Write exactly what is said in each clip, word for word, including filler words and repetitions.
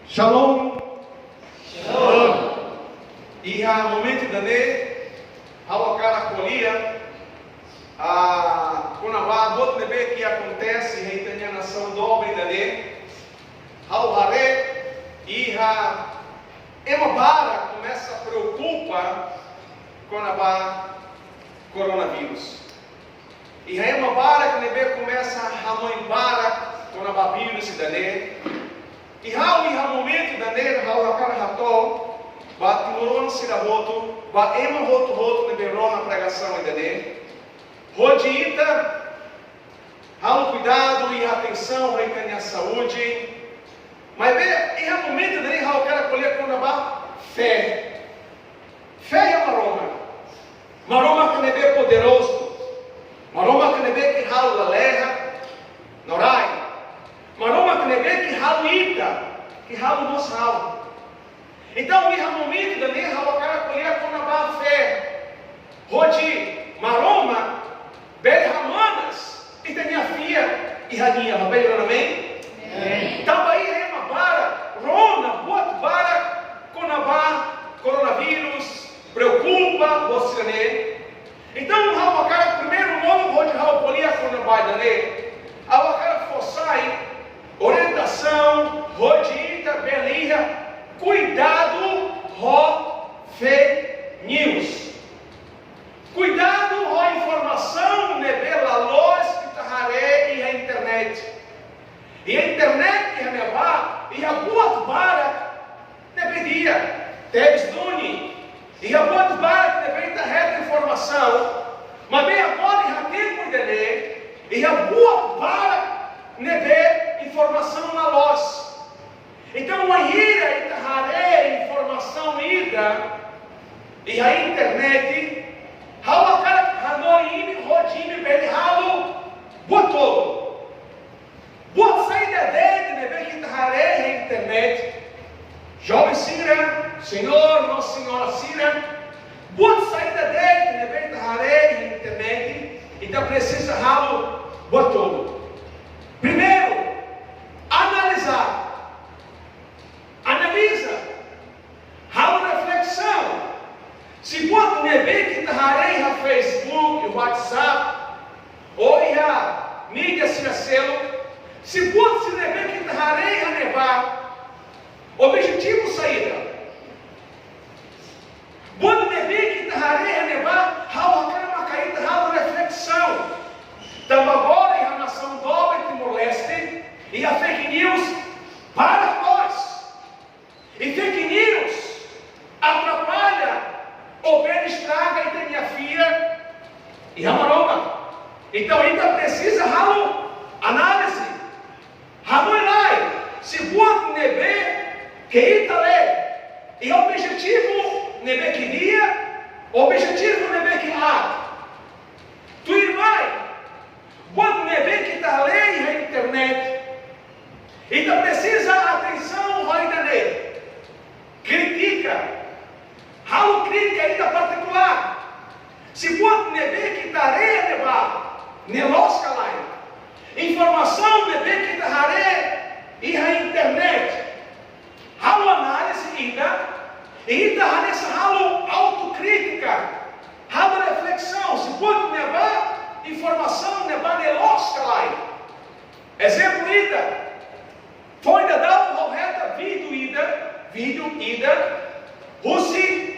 Shalom. Shalom. Iha momentu ida-ne'e, ha'u hakarak ko'alia, ah, kona-ba buat ne'ebé ke akontese iha ita-nia nasaun doben ida-ne'e. Ha'u haree iha ema barak komesa preokupa kona-ba koronavírus. Iha ema barak ne'ebé komesa hanoin barak kona-ba vírus ida-ne'e. I ha'u iha momentu ida-ne'e ha'u hakarak hato'o ba timoroan sira hotu, ba ema hotu-hotu ne'ebé rona pregasaun ida-ne'e, hodi ita halo kuidadu i atensaun ba ita-nia saúde. Maibé iha momentu ida-ne'e ha'u hakarak ko'alia kona-ba fé. Fé iha Maromak. Maromak ne'ebé poderozu. Maromak ne'ebé ke halo lalehan no rai. Maromak ne'ebé ke halo ita, ke halo mós ha'u. Entaun, iha momentu ida-ne'e ha'u hakarak ko'alia kona-ba fé. Hodi Maromak bele hamanas ita-nia fiar iha Nia, bele rona amen? Amen. Tanba iha ema barak rona buat barak kona-ba koronavírus, preokupa, buat sira-ne'e. Entaun, ha'u hakarak primeiru monu hodi ha'u ko'alia kona-ba ida-ne'e, ha'u hakarak fó sai orientasaun hodi ita bele iha kuidadu ho fake news. Kuidadu ho informasaun ne'ebé la loos ke ita haree iha internet. Iha internet iha ne'ebá, iha buat barak ne'ebé di'ak, tebes duni. Iha buat barak ne'ebé ita hetan informasaun, maibé agora iha tempu ida-ne'e, iha buat barak ne'ebé informasaun la loos. Entaun, wainhira ita haree informasaun ida iha internet, ha'u hakarak hanorin imi hodi imi bele halo buat tolu. Buat saida de'it ne'ebé ke ita haree iha internet, joven sira, señór no señora sira, buat saida de'it ne'ebé ita haree iha internet, ita presiza halo buat tolu. Primeiru, analiza. Analiza. Halo reflesaun. Se buat ne'ebé ke ita haree iha Facebook, iha WhatsApp, ou iha mídia sira seluk, se buat sira ne'ebé ke ita haree iha ne'ebá, objetivu saida? Buat ne'ebé ke ita haree iha ne'ebá, ha'u hakarak maka ita halo reflesaun. Tanba agora iha nasaun doben Timor-Leste, iha fake news barak loos. I fake news atrapalla ou bele estraga ita-nia fiar iha Maromak. Entaun, ita presiza halo análize. Hanoin lai, se buat ne'ebé ke ita lee, iha objetivu ne'ebé ke di'ak, objetivu ne'ebé ke aat. Tuirmai, buat ne'ebé ke ita lee iha internet, ita presiza atensaun ho ida-ne'e. Kritika. Halo krítika ida partikulár. Se buat ne'ebé ke ita haree ne'ebá ne'e loos ka lae. Informasaun ne'ebé ke ita haree iha internet, halo análize ida, i ita hanesan halo autokrítika, halo reflesaun, se buat ne'ebá, informasaun ne'ebá ne'e loos ka lae. Ezemplu ida, foin daudaun ha'u hetan vídeo ida, vídeo ida, husi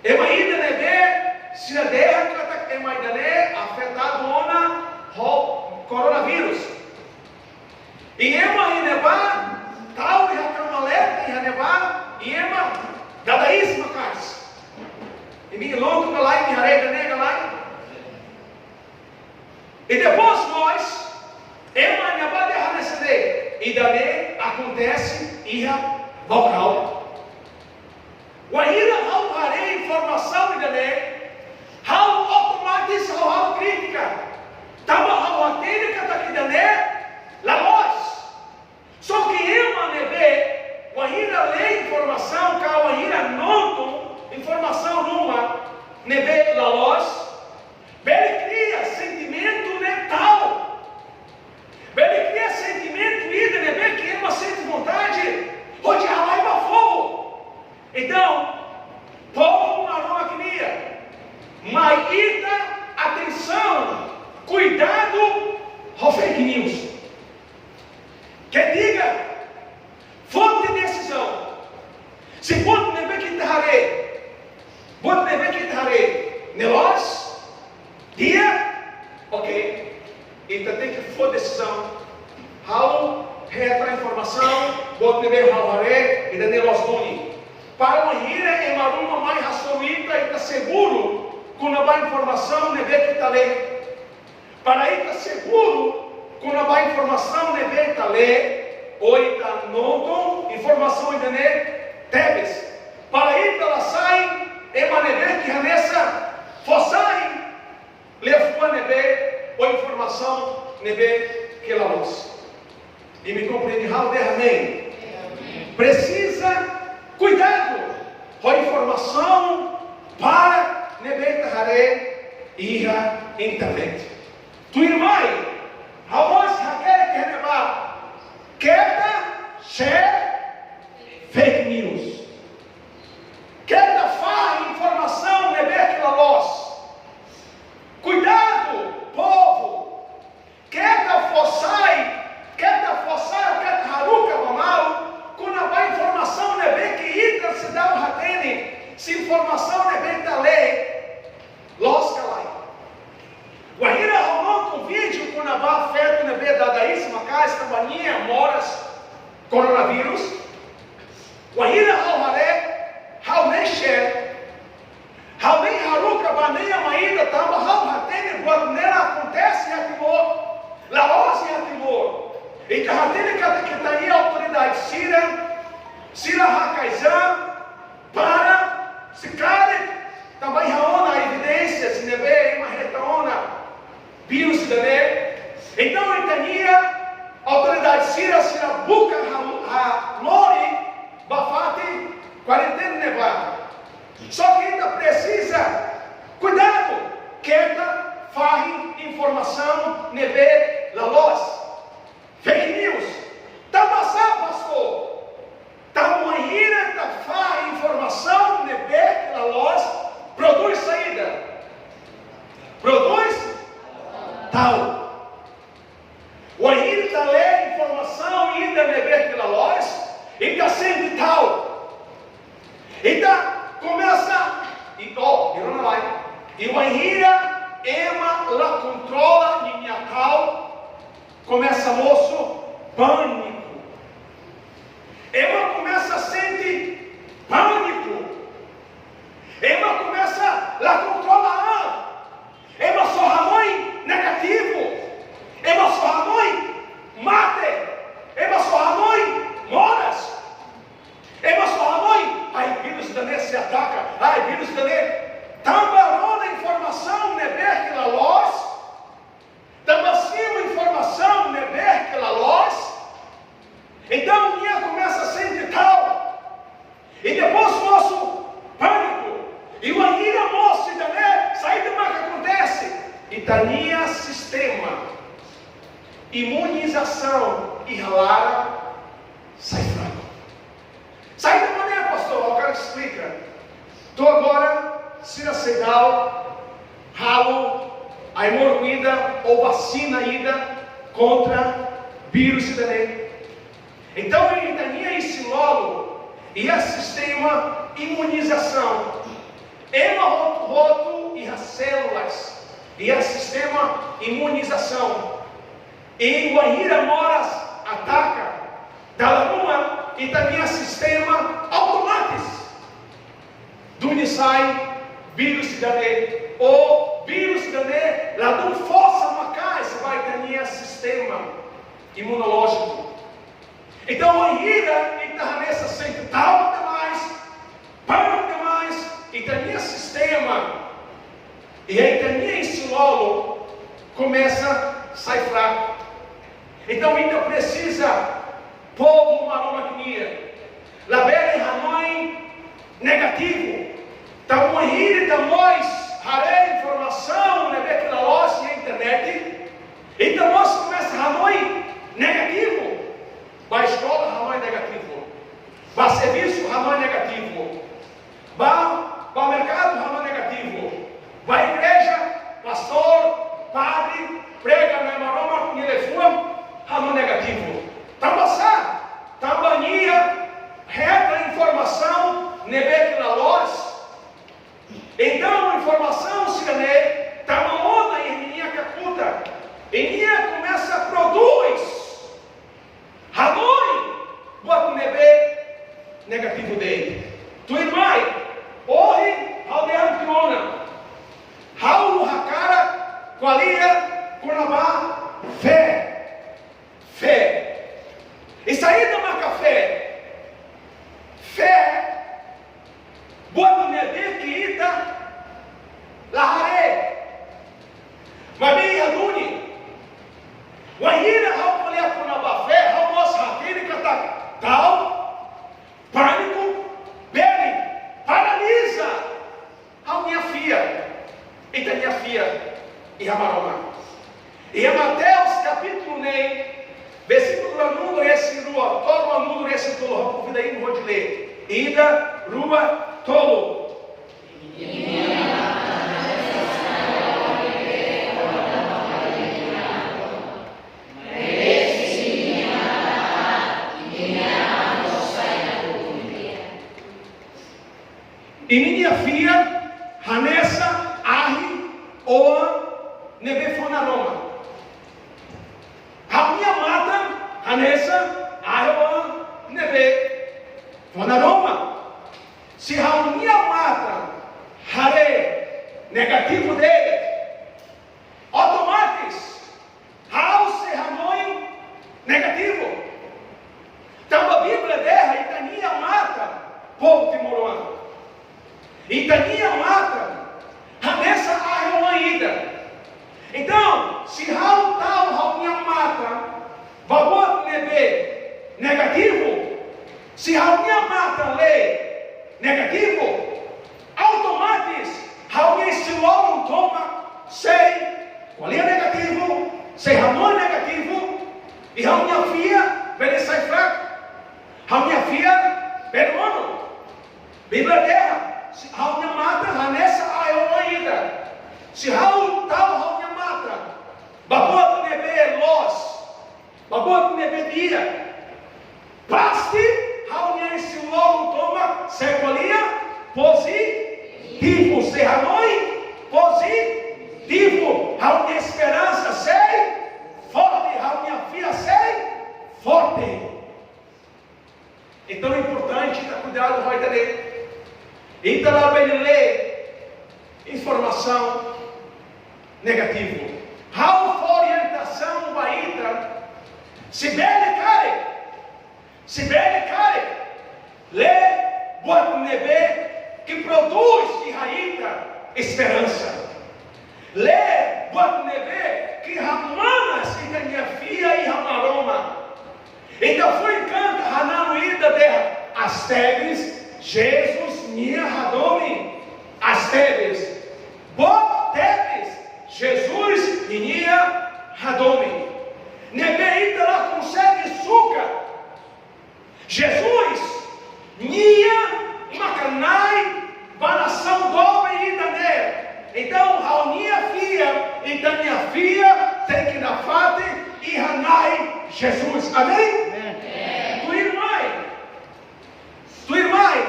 ema ida ne'ebé sira dehan katak ema ida-ne'e afetadu ona ho koronavírus. I ema iha ne'ebá, tau iha kama leten iha ne'ebá, i ema dada iis maka'as. Imi lontu ka lae, imi haree ida-ne'e ka lae? I depois mós, ema iha ne'ebá dehan hanesan ne'e, ida-ne'e akontese iha Baucau. Wainhira ha'u haree informasaun ida-ne'e, ha'u automatis ha'u halo krítika. Tanba ha'u hatene katak ida-ne'e la loos. Só ke ema ne'ebé, wainhira lee informasaun, ka wainhira nonton informasaun ruma ne'ebé la loos, bele kria sentimentu ne'e ta'uk. Bele kria sentimentu ida ne'ebé ke ema sente vontade hodi halo ita atensaun, kuidadu ho fake news. Ketiga, foti desizaun. Se buat ne'ebé ke ita haree, buat ne'ebé ke ita haree ne'e loos, di'ak, oke, ita tenke foti desizaun. Ha'u hetan informasaun, buat ne'ebé ha'u haree, ida-ne'e loos duni. Para wainhira ema ruma mai hasoru ita, ita seguru kona-ba informasaun ne'ebé ke ita lee. Para ita seguru kona-ba informasaun ne'ebé ita lee, ou ita nonton informasaun ida-ne'e tebes. Para ita la sai ema ne'ebé ke hanesan fó sai liafuan ne'ebé ou informasaun ne'ebé ke la loos. Imi komprende ha'u dehan amen? Presiza kuidadu ho informasaun para ne'ebé ita haree iha internet. Tuirmai, ha'u mós hakerek iha ne'ebá. Keta share fake news. Keta fahe informasaun ne'ebé ke la loos. Kuidadu, povu. Keta fó sai, keta fó sai, keta haruka ba malu kona-ba informasaun ne'ebé ke ita seidauk hatene se informasaun ne'ebé ita lee loos ka lae. Wainhira ha'u nonton vídeo kona-ba feto ne'ebé dada iis maka'as tanba nia moras koronavírus, wainhira ha'u haree, ha'u ne'e share. Ha'u ne'e haruka ba ne'e ema ida tanba ha'u hatene buat ne'e la akontese iha Timor, la loos iha Timor. Ita hatene katak ita-nia autoridade sira, sira haka'as an para, se karik tanba iha ona evidénsia, se ne'ebé ema hetan ona vírus ida-ne'e. Entaun, ita-nia autoridade sira, sira buka ha, ha lori ba fatin kuarentena ne'ebá. Só ke ita presiza kuidadu, keta fahe informasaun ne'ebé la loos. Fake news. Tanba sá, pastór? Tanba wainhira ita fahe informasaun ne'ebé la loos, prodús saida? Prodús ta'uk. Wainhira ita lee informasaun ida ne'ebé la loos, ita sente ta'uk. Ita komesa, i, oh, i rona lai. I wainhira ema la kontrola ninia ta'uk, komesa mosu pániku. Ema komesa sente pániku. Ema komesa la kontrola an. Ema só hanoin negativu. Ema só hanoin mate. Ema só hanoin moras. Ema só hanoin, ai, vírus ida-ne'e sei ataka. Ai, vírus ida-ne'e. Tanba rona informasaun ne'ebé la loos. Tanba simu informasaun ne'ebé la loos. Entaun, nia komesa sente ta'uk. I depois mosu pániku. I wainhira mosu ida-ne'e, saida mak akontese? Ita-nia sistema imunizasaun iha laran sai fraku. Saida mak ne'e, pastór? Ha'u hakarak esplika. To'o agora, sira seidauk halo ai-moruk ida ou vasina ida kontra vírus ida-ne'e. Entaun, ita-nia isin-lolon iha sistema imunizasaun. Ema hotu-hotu iha sélulas iha sistema imunizasaun. I wainhira moras ataka, dala ruma ita-nia sistema automátiku duni sai vírus ida-ne'e, ou vírus ida-ne'e ladún forsa maka'as ba ita-nia sistema imunolójiku. Entaun, wainhira ita hanesan sente ta'uk demais, pániku demais, ita-nia sistema i ita-nia isin-lolon komesa sai fraku. Entaun, ita presiza, povu Maromak nian, labele hanoin negativu. Tanba wainhira ita mós haree informasaun ne'ebé la loos iha internet, ita mós komesa hanoin negativu. Ba eskola hanoin negativu. Ba servisu hanoin negativu. Ba, ba merkadu hanoin negativu. Ba igreja negativu de'it. Tuirmai, ohin ha'u dehan tiha ona. Ha'u hakarak ko'alia kona-ba fé. Fé. I saida maka fé? Fé, buat ne'ebé ke ita la haree. Maibé iha duni. Wainhira ha'u ko'alia kona-ba fé, ha'u mós hatene katak ta'uk, pániku, bele paraliza ha'u-nia fiar, ita-nia fiar iha Maromak. Iha Mateus kapítulu neen, versíkulu ruanulu-resin-rua to'o ruanulu-resin-tolu, ha'u konvida imi hodi lee. Ida, rua, tolu. Imi-nia fiar hanesan ahi-oan ne'ebé fó naroman. Ha'u-nia matan hanesan ahi-oan ne'ebé fó naroman. Se ha'u-nia matan haree negativu de'it, automatis ha'u sei hanoin negativu. Tanba Bíblia dehan ita-nia matan, povu timoroan, ita-nia matan hanesan ahi-oan ida. Entaun, se ha'u tau ha'u-nia matan ba buat ne'ebé negativu, se ha'u-nia matan lee negativu, automatis ha'u-nia isin-lolon tomak sei ko'alia negativu, sei hanoin negativu, i ha'u-nia fiar bele sai fraku, ha'u-nia fiar bele monu. Bíblia dehan, se ha'u-nia matan hanesan ahi-oan ida. Se ha'u tau ha'u-nia matan ba buat ne'ebé loos, ba buat ne'ebé di'ak, pasti ha'u-nia isin-lolon tomak sei ko'alia pozitivu, sei hanoin pozitivu. Ha'u-nia esperansa sei forte, ha'u-nia fiar sei forte. Entaun, importante ita kuidadu ho ida-ne'e. Ita labele lee informasaun negativu. Ha'u fó orientasaun ba ita, se bele karik, se bele karik, lee buat ne'ebé ke prodús iha ita esperansa. Lee buat ne'ebé ke hamanas ita-nia fiar iha Maromak. Ita foin kanta hananu ida dehan: Aas tebes Jesus nia hadomi. Aas tebes. Boot tebes Jesus ninia hadomi. Ne'ebé ita la konsege sukat. Jesus, nia maka Na'i ba nasaun doben ida-ne'e. Entaun, ha'u-nia fiar, ita-nia fiar tenke nafatin iha Na'i Jesus. Amen? Amen. Tuirmai. Tuirmai.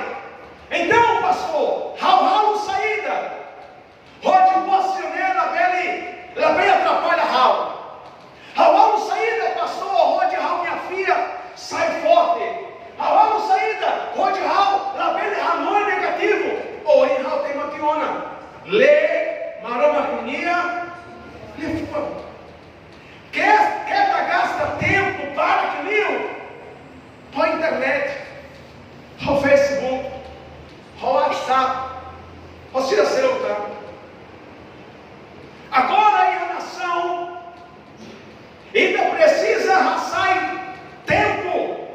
Entaun, pastór, ha'u halo saida hodi buat sira-ne'e labele, labele atrapalla ha'u? Ha'u halo saida, pastór, hodi ha'u-nia fiar sai forte? Ha'u halo saida hodi ha'u labele hanoin negativu? Ohin ha'u temi tiha ona. Lee Maromak nia liafuan. Keta, keta gasta tempu barak liu ho internet, ho Facebook, ho WhatsApp, ho sira seluk tan. Agora, iha nasaun, ita presiza hasai tempu.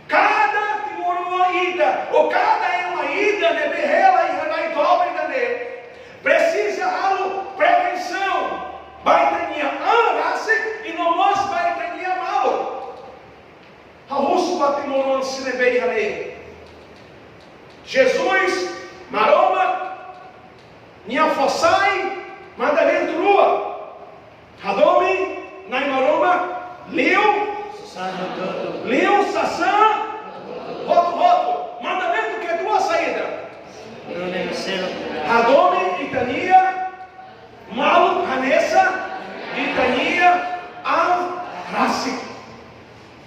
Kada timoroan ida, ou kada ema ida ne'ebé hela iha rai doben ida-ne'e, presiza halo prevensaun ba ita-nia an rasik i no mós ba ita-nia maluk. Ha'u husu ba timoroan sira ne'ebé iha ne'e. Jesus, Maromak, nia fó sai mandamentu rua. Hadomi Na'i Maromak liu, liu sasán hotu-hotu. Mandamentu kedua saida? Hadomi ita-nia maluk hanesan ita-nia an rasik.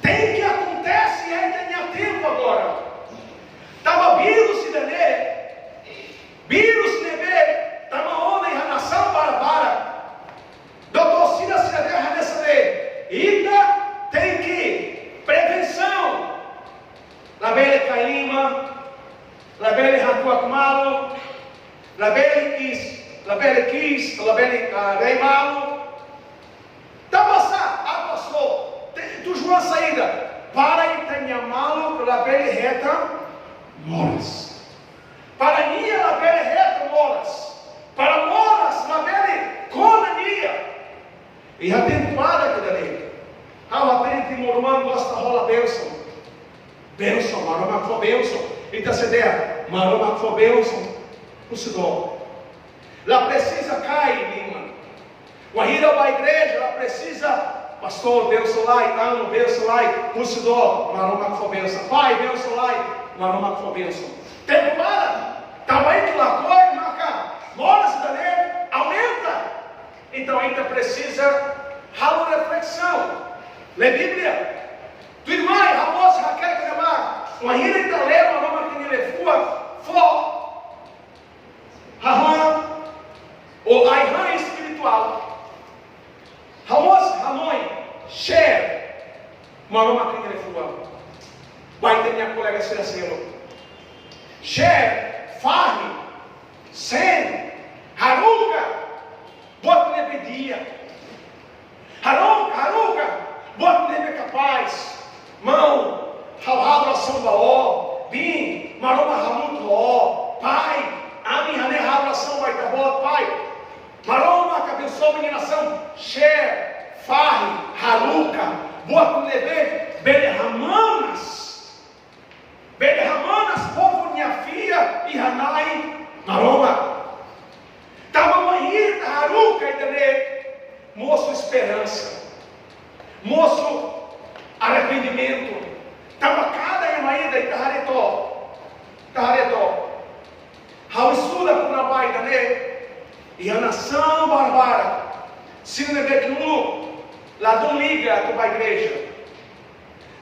Tenke akontese iha ita-nia tempu agora. Labele kaima, labele hatuak malu, labele is, labele kis, labele, ah, rei malu. Tanba sá, apa so, te, tujuan saida, para ita-nia maluk labele hetan moras. Para nia labele hetan moras. Para moras labele kona nia. Iha tempu badak ida-ne'e, ha'u hatene ita-nia irmaun gosta hola bensaun. Bensaun, Maromak fó bensaun. Ita sei dehan, Maromak fó bensaun. Husu dó. La presiza kaer liman. Wainhira bá igreja, la presiza, pastór, bensaun lai, anu, bensaun lai, husu dó, Maromak fó bensaun. Pai, bensaun lai, Maromak fó bensaun. Tempu badak, tanba ita lakohi maka moras ida-ne'e aumenta. Entaun, ita presiza halo reflesaun. Lee Bíblia. Tuirmai, ha'u mós hakerek ba, wainhira ita lee Maromak nia liafuan, fó hahán, ou ai-han espirituál. Ha'u mós hanoin, share Maromak nia liafuan ba ita-nia kolega sira seluk. Share, fahe, send, haruka buat ne'ebé di'ak. Haruka, haruka buat ne'ebé kapás. Maun, ha'u halo orasaun ba ó. Biin, Maromak hamutuk ho ó. Pai, ami hanehan halo orasaun ba ita-boot, Pai. Maromak abensoa ami-nia nasaun. Share, fahe, haruka buat ne'ebé bele hamanas. Bele hamanas povu nia fiar iha Na'i Maromak. Tanba wainhira ita haruka ida-ne'e, mosu esperansa, mosu arrependimentu. Tanba kada ema ida ita haree took, ita haree took. Ha'u estuda kona-ba ida-ne'e, iha nasaun barak-barak, sira ne'ebé ke uluk ladún liga atu bá igreja.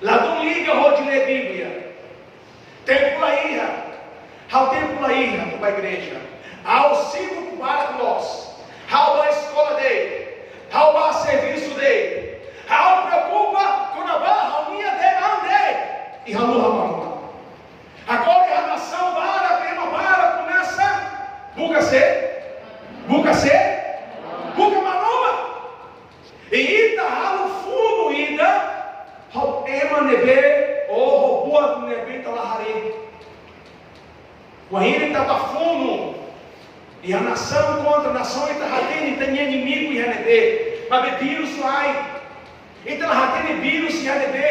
Ladún liga hodi lee Bíblia. Tempu la iha. Ha'u tempu la iha atu bá igreja. Ha'u sibuk barak loos. Ha'u bá eskola de'it. Ha'u bá servisu de'it. Ha'u preokupa kona-ba ha'u-nia de'it an de'it. I ha'u hanoin. Agora iha nasaun barak, ema barak komesa buka sé? Buka sé? Buka Maromak. I ita halo funu ida ho ema ne'ebé, ou ho buat ne'ebé ita la haree. Wainhira ita bá funu, iha nasaun kontra nasaun, ita hatene ita-nia inimigu iha ne'ebé. Maibé vírus lae. Ita la hatene vírus iha ne'ebé.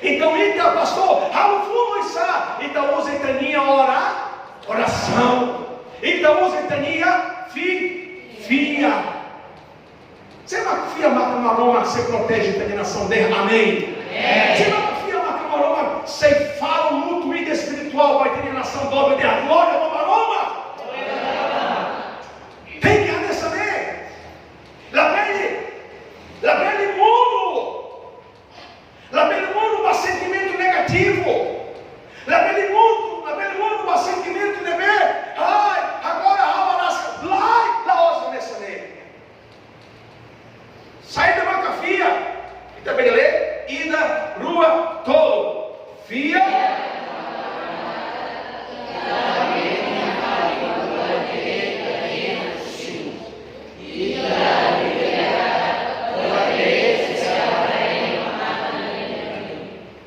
Entaun ita, pastór, halo funu oinsá? Ita uza ita-nia ora-, orasaun. Ita uza ita-nia fi-, fiar. Sé mak fiar maka Maromak sei proteje ita-nia nasaun, dehan amen. Sé mak fiar maka Maromak sei fó lutu ida espirituál ba ita-nia nasaun, doben, dehan glória ba Maromak. Tenke hanesan ne'e. Labele, labele monu. Labele monu ba sentimentu negativu. Labele monu, labele monu ba sentimentu ne'ebé, ai, agora ha'u la sa-, lae, la'ós hanesan ne'e. Saida maka fiar? Ita bele lee, ida, rua, tolu. Fiar.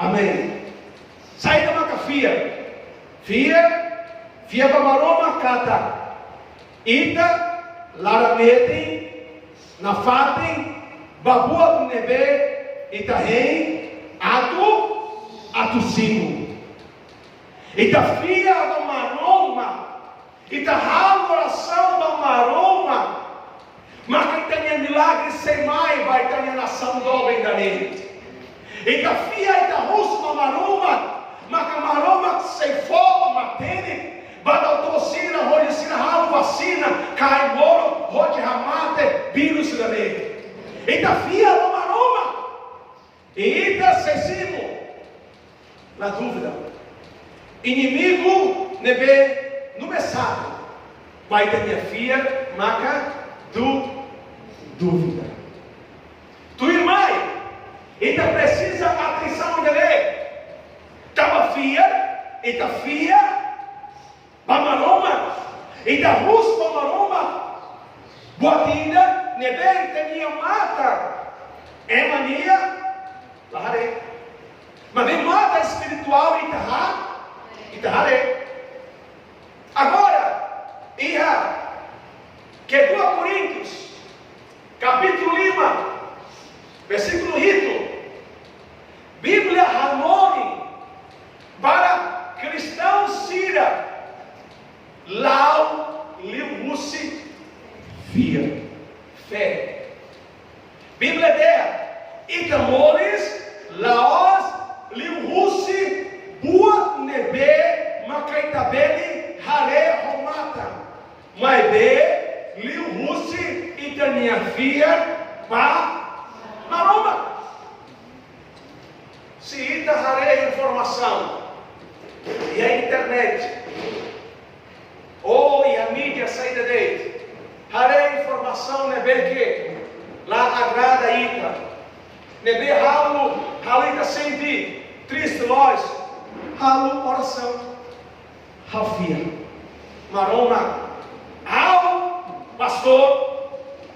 Amen. Saida maka fiar? Fiar, fiar ba Maromak katak ita laran-metin, nafatin, ba buat ne'ebé ita hein atu, atu simu. Ita fiar ba Maromak, ita halo orasaun ba Maromak, maka ita-nia milagre sei mai ba ita-nia nasaun doben ida-ne'e. Ita fiar, ita husu ba Maromak, maka Maromak sei fó matenek ba doutór sira hodi sira halo vasina kain-moruk hodi hamate vírus ida-ne'e. Ita fiar ba Maromak. I ita sei simu, la dúvida. Inimigu ne'ebé númeru satu ba ita-nia fiar maka dú-, dúvida. Tuirmai, ita presiza atensaun ida-ne'e. Tanba fiar, ita fiar ba Maromak, ita husu ba Maromak buat ida ne'ebé ita-nia matan ema nian la haree. Maibé matan espirituál ita ha, ita haree. Agora, iha kedua Korintus, kapítulu lima, versíkulu hitu, Bíblia hanorin para kristaun sira la'o liuhusi fiar, fé. Bíblia dehan, ita moris la'ós liuhusi buat ne'ebé maka ita bele haree ho matan, maibé liuhusi ita-nia fiar ba Maromak. Se ita haree informasaun iha internet, ou iha mídia saida de'it, haree informasaun ne'ebé ke la agrada ita, ne'ebé halo, halo ita sente triste, loos, halo orasaun. Ha'u fiar, Maromak, ha'u pastór,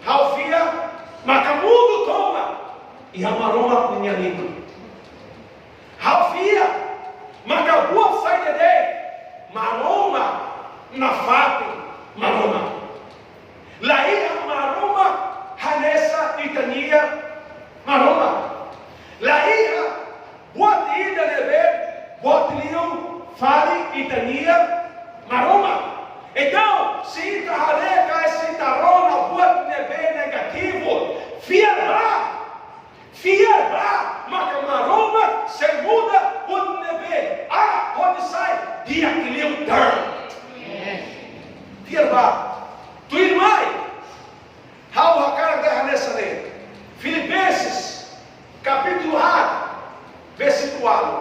ha'u fiar maka mundu tomak iha Maromak nia liman. Ha'u fiar maka buat saida de'it Maromak nafatin Maromak. La iha Maromak hanesan ita-nia Maromak. La iha buat ida ne'ebé bele liu fali ita-nia Maromak. Entaun, se ita haree ka se ita rona buat ne'ebé negativu, fiar ba, fiar ba maka Maromak sei muda buat ne'ebé aat hodi sai di'ak liután. Fiar ba. Tuirmai, ha'u hakarak dehan hanesan ne'e. Filipenses, kapítulu haat, versíkulu ualu.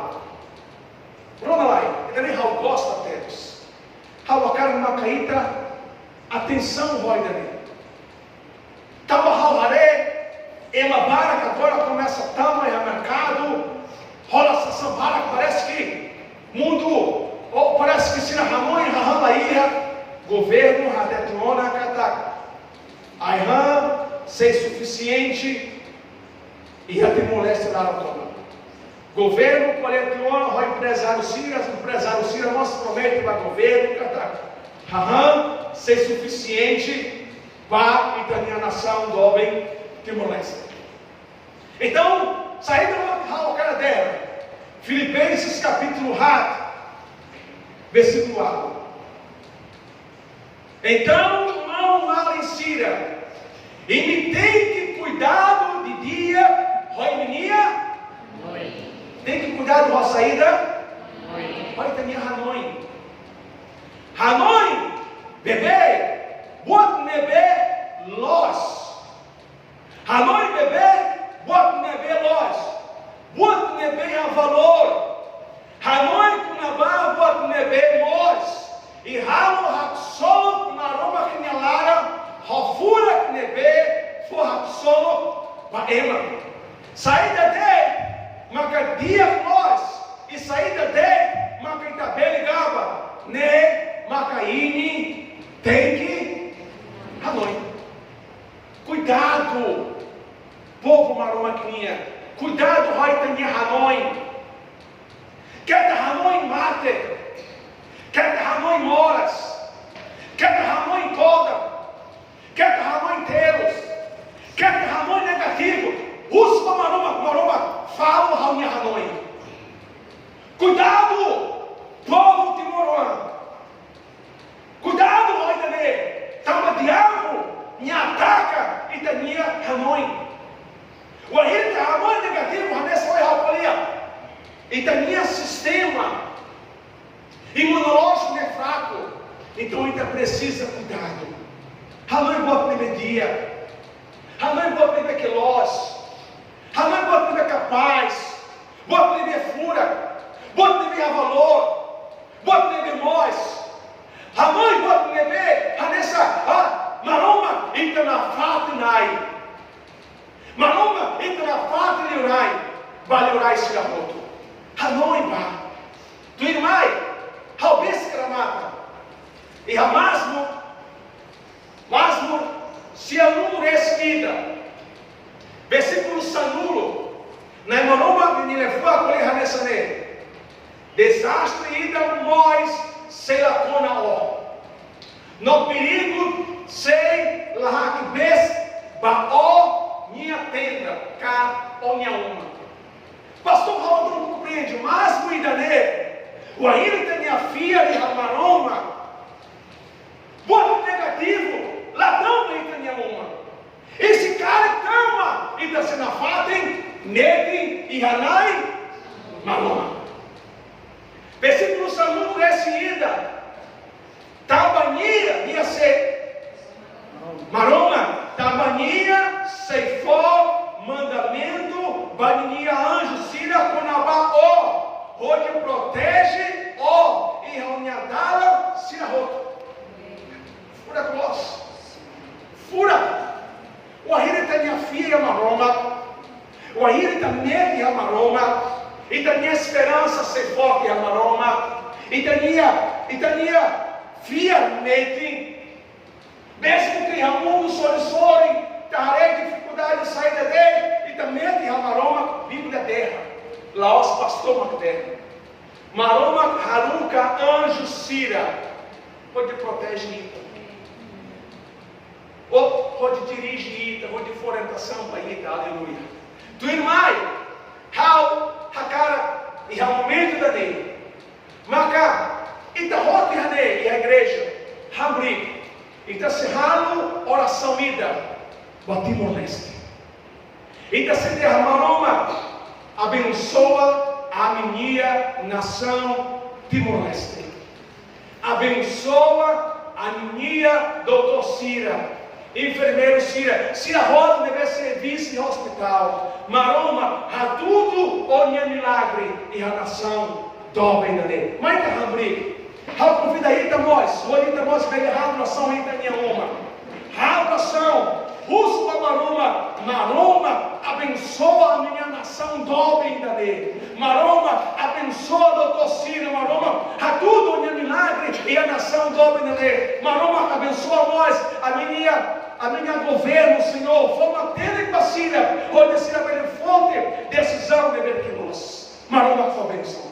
Rona lai, ida-ne'e ha'u gosta tebes. Ha'u hakarak maka ita atensaun ho ida-ne'e. Tanba ha'u haree, ema barak agora komesa tama iha merkadu, hola sasán barak, parese ke mundu, ou parese ke sira hanoin hahán la iha, governu hatete ona katak ai-han sei sufisiente, iha Timor-Leste laran tomak. Governu ko'alia tiha ona ho emprezáriu sira, emprezáriu sira mós promete ba governu katak hahán sei sufisiente ba ita-nia nasaun doben Timor-Leste. Entaun, saida mak ha'u hakarak dehan? Filipenses kapítulu haat, versíkulu ualu. Entaun, maun-alin sira, imi tenke kuidadu didi'ak ho imi-nia, tenke kuidadu ho saida? Ho ita-nia hanoin. Hanoin beibeik, buat ne'ebé loos. Hanoin beibeik buat ne'ebé loos, buat ne'ebé iha valór. Hanoin kona-ba buat ne'ebé moos, i halo haksolok Maromak nia laran ho furak ne'ebé fó haksolok ba ema. Saida de'it maka di'ak loos, i saida de'it maka ita bele gaba, ne'e maka imi tenke hanoin. Kuidadu, povu Maromak nian. Kuidadu ho ita-nia hanoin. Keta hanoin mate. Keta hanoin moras. Keta hanoin kodak. Keta hanoin terus. Keta hanoin negativu. Husu ba Maromak, Maromak, fala ha'u-nia hanoin. Kuidadu, povu timoroan. Kuidadu ho ita-nia, tanba diabu nia ataka ita-nia hanoin. Wainhira ita hanoin negativu, hanesan ohin ha'u ko'alia, ita-nia sistema imunolójiku ne'e fraku. Entaun ita presiza kuidadu. Hanoin buat ne'ebé di'ak. Hanoin buat ne'ebé ke loos. Hanoin buat ne'ebé kapás. Buat ne'ebé furak. Buat ne'ebé iha valór. Buat ne'ebé moos. Hanoin buat ne'ebé hanesan, ah, Maromak, ita nafatin Na'i. Maromak, ita nafatin Liurai ba liurai sira hotu. Hanoin ba. Tuirmai, ha'u besik remata iha Mazmur, Mazmur sianulu-resin-ida, versíkulu sanulu, Nai Maromak nia liafuan ko'alia hanesan ne'e: Dezastre ida mós sei la kona ó, no perigu sei la hakbesik ba ó-nia tenda ka ó-nia uma. Pastór, ha'u la komprende, Mazmur ida-ne'e, wainhira ita-nia fiar iha Maromak, buat negativu la tama iha ita-nia uma. I se karik tama, ita sei nafatin metin iha Nai Maromak. Versíkulu sanulu-resin-ida: Tanba nia, nia sé? Maromak. Tanba nia sei fó mandamentu ba ninia anju sira kona-ba ó, hodi proteje ó iha ó-nia dalan sira hotu. Furak loos. Furak. Wainhira ita-nia fiar iha Maromak, wainhira ita metin iha Maromak, ita-nia esperansa sei forte iha Maromak, ita-nia, ita-nia fiar metin, mezmu ke iha mundu sorin-sorin, ita haree difikuldade saida de'it, ita metin iha Maromak, Bíblia dehan, la'ós pastór mak dehan, Maromak haruka anju sira hodi proteje ita, hodi dirije ita, hodi fó orientasaun ba ita. Aleluia. Tuirmai, ha'u hakarak iha momentu ida-ne'e, maka ita hotu iha ne'e, iha igreja, hamriik, ita sei halo orasaun ida ba Timor-Leste. Ita sei dehan: Maromak, abensoa ami-nia nasaun Timor-Leste. Abensoa ami-nia doutór sira, enfermeiru sira, sira hotu ne'ebé servisu iha ospitál. Maromak, hatudu ó-nia milagre iha nasaun doben ida-ne'e. Mai ita hamriik. Ha'u konvida ita mós, hodi ita mós bele halo orasaun iha ita-nia uma. Halo orasaun, husu ba Maromak: Maromak, abensoa ami-nia nasaun doben ida-ne'e. Maromak, abensoa doutór sira, Maromak, hatudu ó-nia milagre iha nasaun doben ida-ne'e. Maromak, abensoa mós ami-nia, ami-nia governu, Señór, fó matenek ba sira, hodi sira bele foti desizaun ne'ebé ke loos. Maromak fó bensaun.